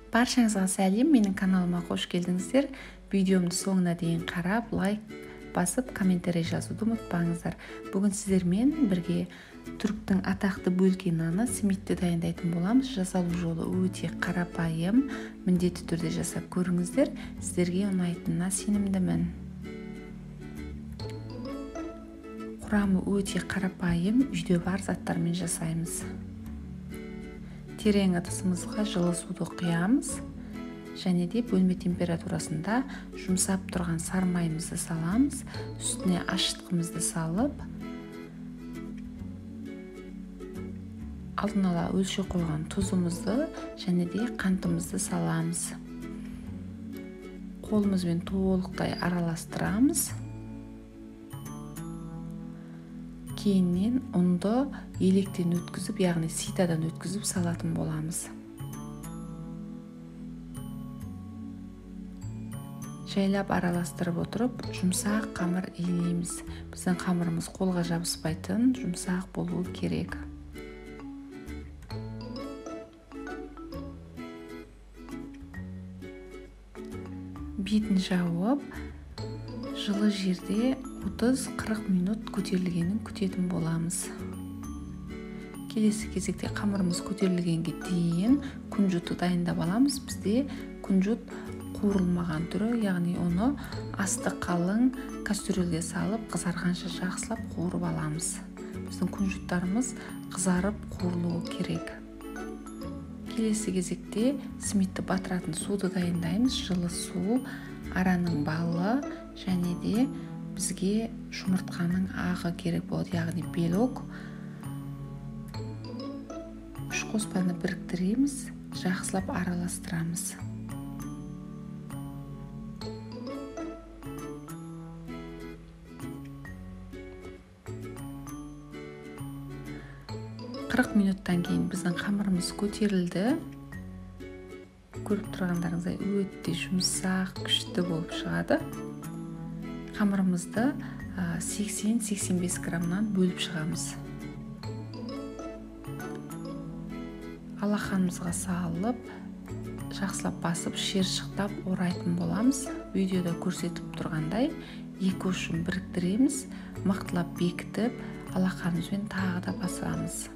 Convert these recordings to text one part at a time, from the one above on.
Баршаңызға сәлем, менің каналыма қош келдіңіздер. Видеомды соңына дейін қарап, лайк басып, комментарий жазуды ұмытпаңыздар. Бүгін сіздермен бірге түріктің атақты бөлке наны симитті дайындайтын боламыз. Жасалу жолы өте қарапайым, міндетті түрде жасап көріңіздер. Сіздерге ұнайтынына сенімдімін. Құрамы өте қарапайым, үйде бар заттармен жасаймыз. Терең ыдысымызға жылы суды құямыз және де бөлме температурасында жұмсап тұрған сары майымызды саламыз. Үстіне ашытқымызды салып, алдын ала өлше қойған тұзымызды және де қантымызды саламыз. Қолымызбен толықтай араластырамыз. Кейіннен ұнды електен өткізіп, яғни ситадан өткізіп салатын боламыз. Жайлап араластырып отырып, жұмсақ қамыр илейміз. Біздің қамырымыз қолға жабыспайтын, жұмсақ болуы керек. Бетін жауып, жылы жерде 30-40 минут көтерілгенін күтетін боламыз. Келесі кезекте қамырымыз көтерілгенге дейін күнжітті дайындап аламыз. Бізде күнжіт қуырылмаған түрі, яғни оны асты қалың кастрюльге салып, қызарғанша жақсылап қуырып аламыз. Біздің күнжіттарымыз қызарып қуырылуы керек. Келесі кезекте симитті батыратын суды дайындаймыз. Жылы су, араның балы және де бізге жұмыртқаның ағы керек болады, яғни белок. Үш қоспаны біріктіреміз, жақсылап араластырамыз. Қырық минуттан кейін біздің қамырымыз көтерілді. Көріп тұрғандарыңыздай өте жұмсақ, күшті болып шығады. Қамырымызды 80-85 граммнан бөліп шығамыз. Алақанымызға салып, жақсылап басып, шершықтап орайтын боламыз. Видеода көрсетіп тұрғандай, екі ұшын біріктіреміз, мықтылап бекітіп, алақанымызбен тағы да басамыз.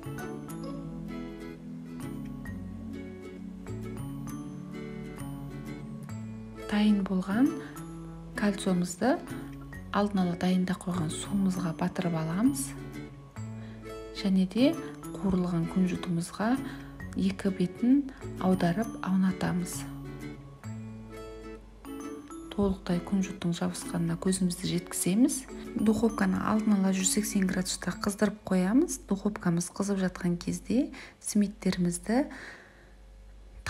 Дайын болған кальциумызды алдын ала дайындап қойған суымызға батырып аламыз. Және де қуырылған күнжітімізға екі бетін аударып аунатамыз. Толықтай күнжіттің жабысқанына көзімізді жеткіземіз. Духовканы алдын ала 180 градуста қыздырып қоямыз. Духовкамыз қызып жатқан кезде симиттерімізді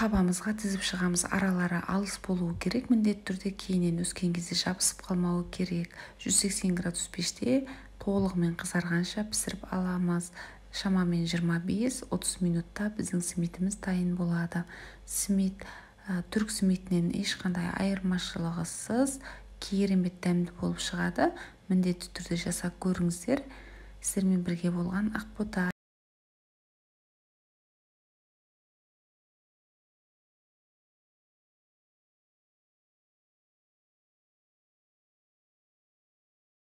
табамызға тізіп шығамыз. Аралары алыс болуы керек, міндетті түрде кейіннен өскен кезде жабысып қалмауы керек. 180 градус пеште толығымен қызарғанша пісіріп аламыз. Шамамен 25-30 минутта біздің симитіміз дайын болады. Симит түрік симитінен ешқандай айырмашылығысыз керемет дәмді болып шығады. Міндетті түрде жасап көріңіздер. Сіздермен бірге болған Ақбота.